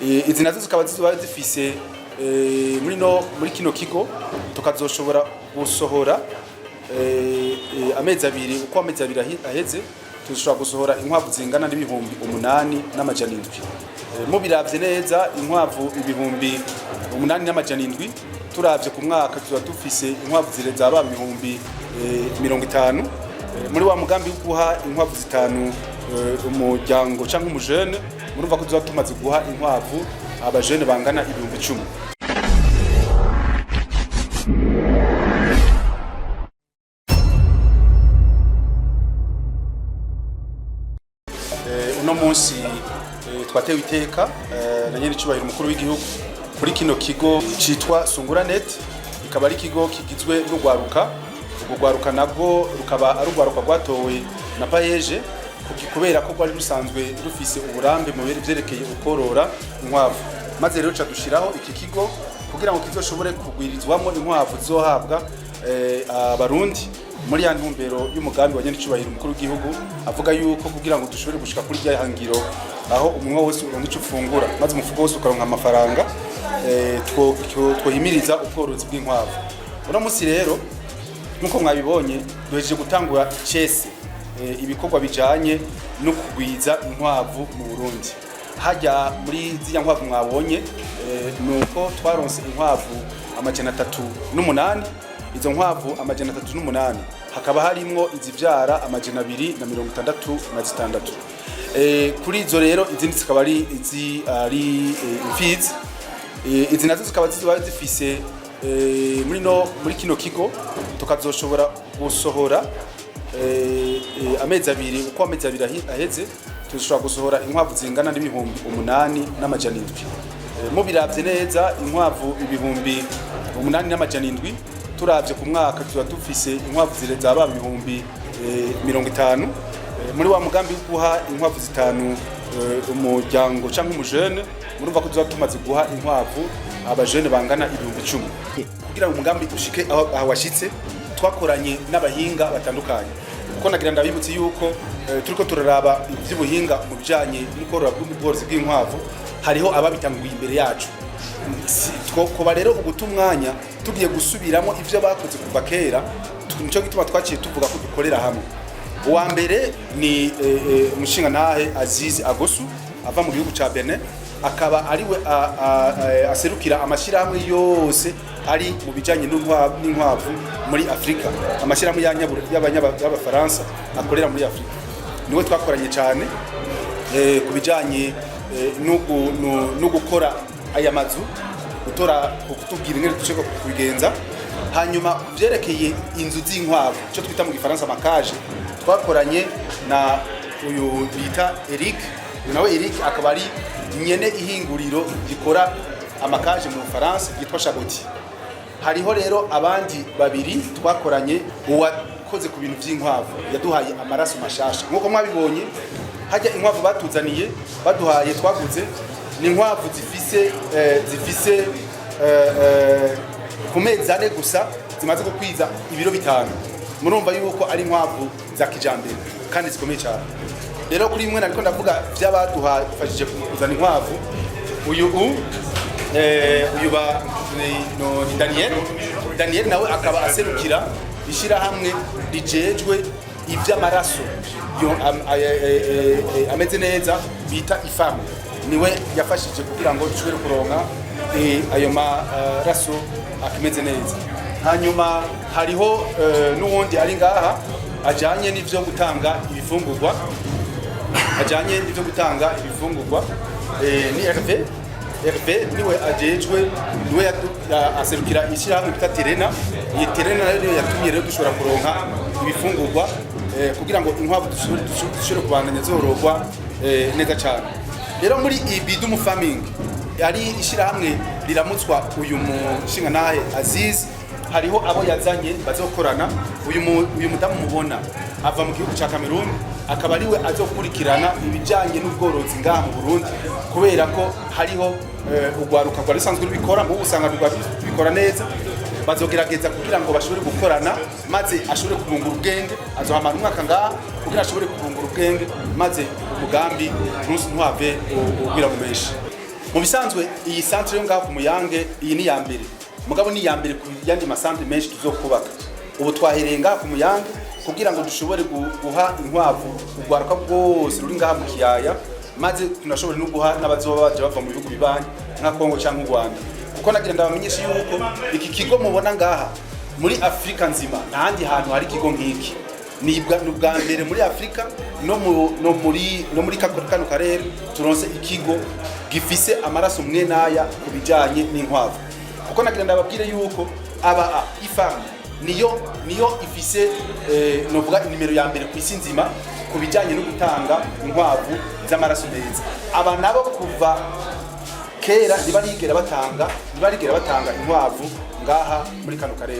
Izi nazo zikaba ziba zifise muri no muri kino kigo tukazoshobora gusohora amezi 2, uko amezi 2 aheze tuzoshobora gusohora inkwavu zingana n'8700. Mubiravye neza, inkwavu 8700, turavye ku mwaka tuba dufise inkwavu zireza ba 50000. Muri wa mugambi wo guha inkwavu zitanu umuryango canke umujene, murumva ko tuzoba tumaze guha inkwavu abajene bangana 10000. Uno munsi twatewe iteka na nyene icubahiro umukuru w'igihugu kuri kino kigo citwa Sunguranet, ikaba ari ikigo kigizwe n'urwaruka. Urwo rwaruka nabwo rukaba ari urwaruka rwatowe na PAEEJ kubera ko rwari rusanzwe rufise uburambe mu vyerekeye ukorora inkwavu, maze rero ca dushiraho iki kigo kugira ngo kizoshobore kugwirizwamo inkwavu zizohabwa abarundi muri ya ntumbero y'umugambi wa nyenicubahiro umukuru w'igihugu, avuga yuko kugira ngo dushobore gushika kuri rya hangiro aho umunwa wose uronka ico ufungura, maze umufuko wose ukaronka amafaranga, twohimiriza ubworozi bw'inkwavu. Uno munsi rero, nk'uko mwabibonye, duhejeje gutangura cese ibikorwa bijanye no kugwiza inkwavu mu Burundi. Hajya muri ziriya nkwavu mwabonye, nuko twaronse inkwavu 308. Izo nkwavu 308 hakaba harimwo izivyara 266. Kuri izo rero, izindi zikaba ari izi ari imfizi. Izi nazo zikaba ziba zifise muri no muri kino kigo tukazoshobora gusohora amezi 2, uko amezi 2 aheze tuzoshobora gusohora inkwavu zingana n'8700. Mubiravye neza, inkwavu 8700, turavye ku mwaka tuba dufise inkwavu zireza ba 50000. Muri wa mugambi wo guha inkwavu zitanu umuryango canke umujene, murumva ko tuzoba tumaze guha inkwavu abajene bangana 10000. Kugira ngo umugambi ushike aho washitse, twakoranye n'abahinga batandukanye, kuko nagira ndabibutse yuko turiko turaraba ivy'ubuhinga mu bijanye n'ukorora bw'ubworozi bw'inkwavu, hariho ababitanguye imbere yacu. Twokuba rero uguta umwanya tugiye gusubiramo ivyo bakoze kuva kera. Nico gituma twaciye tuvuga ko dukorera hamwe. Uwa mbere ni umushingantahe Aziz Agosu ava mu gihugu ca Benin, akaba ariwe aserukira amashyirahamwe yose ari mu bijanye n'inkwavu muri Afrika, amashyirahamwe y'Abafaransa akorera muri Afrika. Niwe twakoranye cyane ku bijanye no gukora aya mazu, gutora, kutubwira ingene dushobora kubigenza. Hanyuma ku vyerekeye inzu z'inkwavu, icyo twita mu gifaransa ama cages, twakoranye na uyu bita Eric. Uyu nawe Eric akaba ari nyene ihinguriro rikora ama cages mu Bufaransa ryitwa Chaboti. Hariho rero abandi babiri twakoranye: uwakoze ku bintu by'inkwavu yaduhaye amaraso mashasha. Nk'uko mwabibonye, hajya inkwavu batuzaniye, baduhaye, twaguze, ni inkwavu zifise ku mezi 4 gusa zimaze gukwiza ibiro 5. Murumva yuko ari inkwavu za kijambere kandi zikomeye cyane. Rero kuri imwe nariko ndavuga vy'abaduhafashije kuzana inkwavu, uyu uyu ba ni, no, ni Daniel. Daniel nawe akaba aserukira ishyirahamwe rijejwe ivy'amaraso ameze neza bita IFAM. Niwe yafashije kugira ngo dushobore kuronka ayo maraso akimeze neza. Hanyuma hariho n'uwundi ari ngaha ajanye n'ivyo gutanga ibifungurwa, ajanye n'ivyo gutanga ibifungurwa, ni Hervé. Hervé niwe ajejwe, niwe aserukira ishyirahamwe bita Terena. Iyi Terena nayo niyo yatumye rero dushobora kuronka ibifungurwa kugira ngo inkwavu dushobore kubandanya zororwa neza cyane. Rero muri Ibidumu Farming, ari ishyirahamwe riramutswa uyu mushingantahe Aziz, hariho abo yazanye bazokorana. Uyu mudamu mubona ava mu gihugu ca Cameroon, akaba ariwe azokurikirana ibijanye n'ubworozi ngaha mu Burundi, kubera ko hariho urwaruka rwari rusanzwe rubikora, mu usanga rwari rubikora neza. Bazogerageza kugira ngo bashobore gukorana, maze ashobore kubungura ubwenge. Azohamara umwaka ngaha kugira ashobore kubungura ubwenge, maze umugambi ntuhave ugwira mu menshi. Mu bisanzwe iyi centre yo ngaha ku Muyange, iyi ni iya mbere, mugabo ni iya mbere ku yandi ma centres menshi tuzokubaka. Ubu twahereye ngaha ku Muyange kugira ngo dushobore guha inkwavu urwaruka rwose ruri ngaha mu kiyaya, maze tunashobore no guha n'abazoba baje bava mu bihugu bibanyi nka Kongo cyangwa u Rwanda, kuko nagira ndabamenyesha yuko iki kigo mubona ngaha, muri Afurika nzima nta handi hantu hari ikigo nk'iki. Ni ubwa mbere muri Afurika no muri kano karere turonse ikigo gifise amaraso mwe n'aya ku bijanye n'inkwavu, kuko nagira ndababwire yuko aba ifarm niyo ifise novuga nimero ya mbere ku isi nzima ku bijanye no gutanga inkwavu z'amaraso meza. Aba nabo kuva kera ntibarigera batanga inkwavu ngaha muri kano karere.